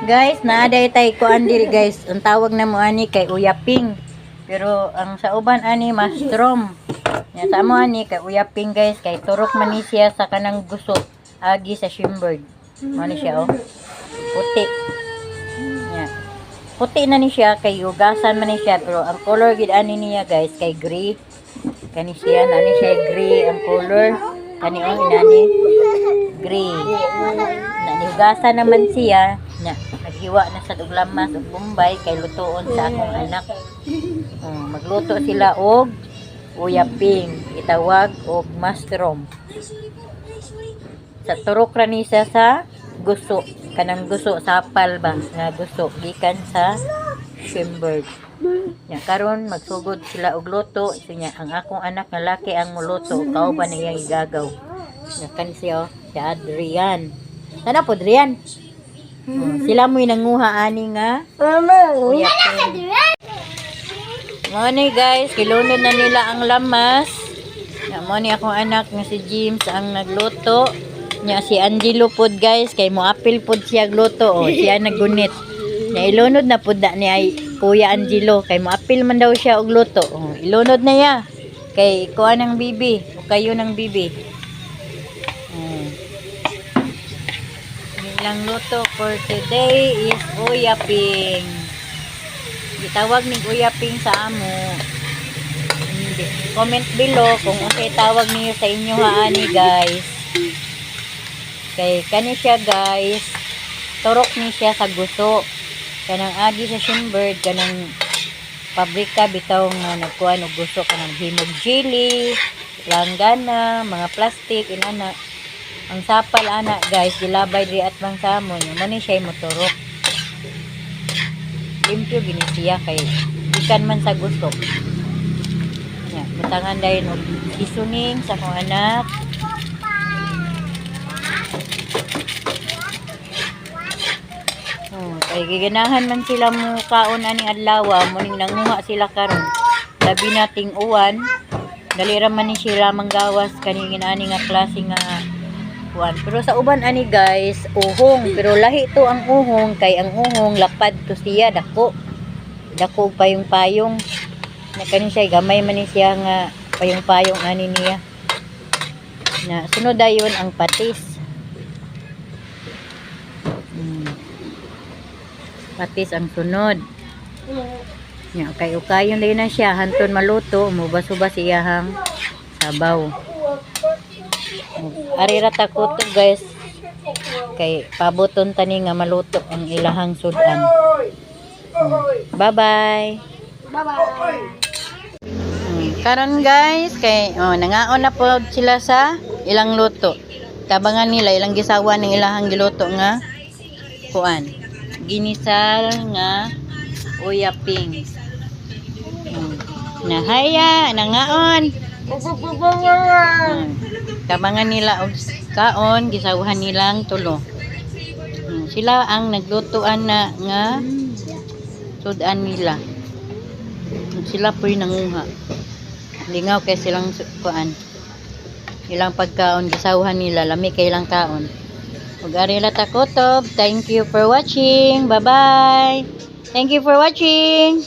Guys, naaday tay kuan diri, guys. Ang tawag na mo ani kay uyaping. Pero ang sa uban ani, mushroom. Ya, sa amo ani kay uyaping, guys, kay turok man ni siya sa kanang guso agi sa Shimberg. Mao ni siya, oh. Puti. Ya. Puti na ni siya kay hugasan man ni siya, pero ang color gid ani niya, guys, kay gray. Kani siya na ni siya gray ang color. Kani, oh, inani gray. Na nihugasan naman siya na naghiwa na sa og lamas ug bombay kay lutoon sa akong anak. Oh, magluto sila og uyaping, itawag og mushroom. Sa turok ra ni siya sa guso, kanang guso sapal ba nga guso gikan sa Shimberg. Nya karon magsugod sila og luto. So nya ang akong anak nga laki ang muluto, kauban na iyang igagaw. Nya kan siya, oh, si Adrian. Sana po Adrian. Oh, sila mo'y nanguha ani nga uyaping. Mao ni, guys, kilunod na nila ang lamas. Nya mo ni akong anak nga si James ang nagluto. Nya si Angelo pod, guys, kay moapil pod siya gluto, oh, siya naggunit. Nya ilunod na pod na ni ay Kuya Angelo kay moapil man daw siya og luto. Oh, ilunod na ya. Kay kuha ng bibi o kayo ng bibi. Oh. Ang ilang luto for today is uyaping. Gitawag ni uyaping sa amo. Hindi. Comment below kung unsay tawag niyo sa inyo ha ani, guys. Kay kani siya, guys, turok ni siya sa guso. Kanang agi sa Shimbird, kanang pabrika bitaw nga nagkuan og guso, kanang himog jelly, langgana, mga plastic inana. Ang sapal ana, guys, gilabay diri at bang sa amon, mo ni siya moturok. Limpyo gini siya kay gikan man sa gusto. Nya, butangan dayon og seasoning sa akong anak. Oh, kay giganahan man sila mo kaon aning adlaw, muning nanguha sila karon. Labi nating uwan, dali ra man ni sila manggawas kaning ani nga klase nga kuan. Pero sa uban ani, guys, uhong, pero lahi to ang uhong kay ang uhong lapad to siya, dako. Dako og payong-payong. Na kani siya gamay man ni siya nga payong-payong ani niya. Na sunod dayon ang patis. Patis ang sunod. Nya kay ukayon din na siya hanton maluto, mubas-ubas iyahang sabaw. Ari ra ta kutob, guys. Kay pabuton tani nga maluto ang ilahang sudan. Bye-bye. Bye-bye. Karon, guys, kay oh, nangaon na po sila sa ilang luto. Tabangan nila ilang gisawa ng ilahang giluto nga kuan. Ginisal nga uyaping. Nahaya, nangaon. Tabangan nila og kaon, gisawahan nilang tulo. Sila ang naglutoan na nga sudan nila. Sila po'y nanguha. Lingaw kay silang kuan. Ilang pagkaon gisawahan nila, lami kay ilang kaon. Ug ari ra ta kutob. Thank you for watching. Bye-bye. Thank you for watching.